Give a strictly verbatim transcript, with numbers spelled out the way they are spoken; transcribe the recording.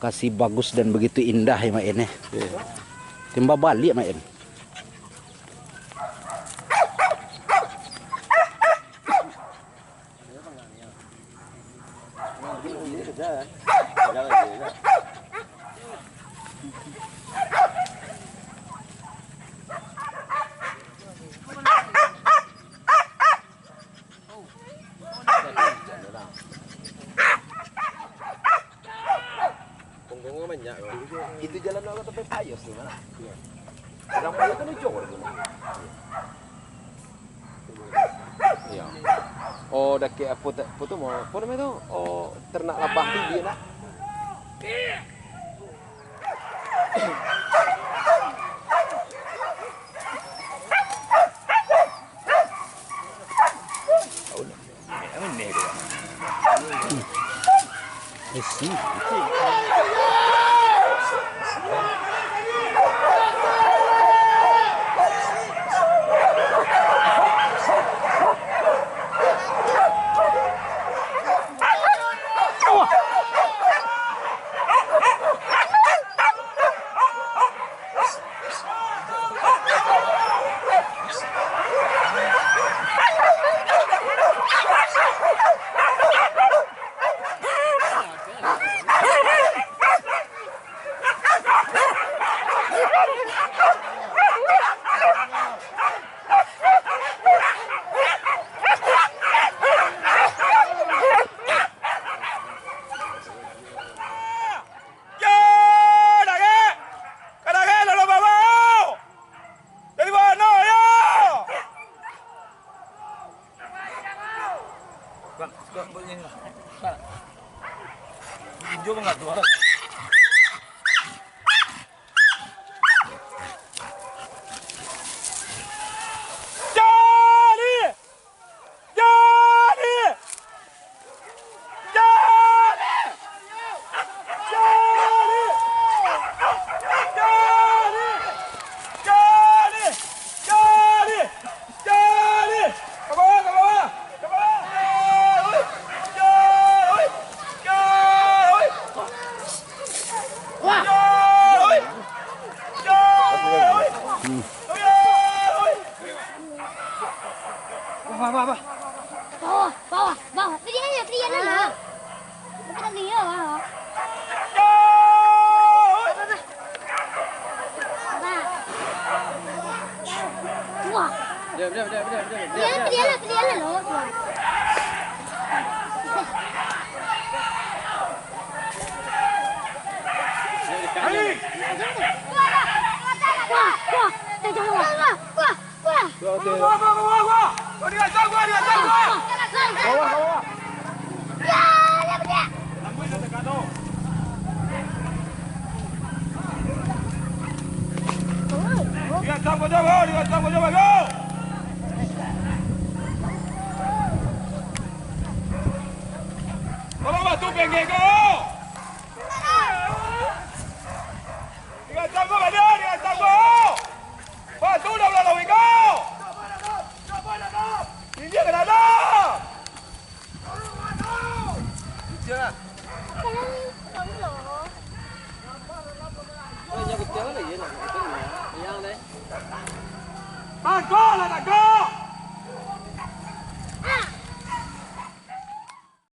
Masih bagus dan begitu indah ya, Mak En, eh. Iya. Timbal baliak, Mak En. Punggung banyak, Bang. Itu jalan awak sampai Payos tu, mana? Iya. Orang Payos kan ujung orang tu. Iya. Oh, dakek apo ta-, apo tu, mau, apo namanya tu? Oh, ternak labah tu dia nak. Yo, dagek! Ka dagek, lalu bawa! Dari mana, yo? Bang, suka buat ni lah. Bang. Tinju bang, tu lah. Jali! Jali! Jali! Jali! Jali! Jali! Ka bawah, ka bawah! Ka bawah! Jali! Jali! Jali! Wah! Jali! Jali! Jali! Wah, wah, wah, wah. Bawah, bawah, bawah. Pilihan lah, pilihan lah. Bukan dia, wah. Wah, wah. Wah. Diam, diam, diam, diam, diam. Pilihan, pilihan lah, pilihan lah, loh. Wah. Wah, wah. Wah, wah. Wah, wah. Wah, wah, wah, wah, wah. Kau di atas, gua di atas, gua. Bawah, bawah. Di atas, gua jawab, di atas, gua jawab, go. Tolong bantu pengge, go. Di atas, gua, balik, di atas, gua. Batu dah melalau ikau! Tinggi ke dalam! Ijau lah. Yang kecil lagi nak kecil ni. Yang deh. Tangkap lah, tangkap!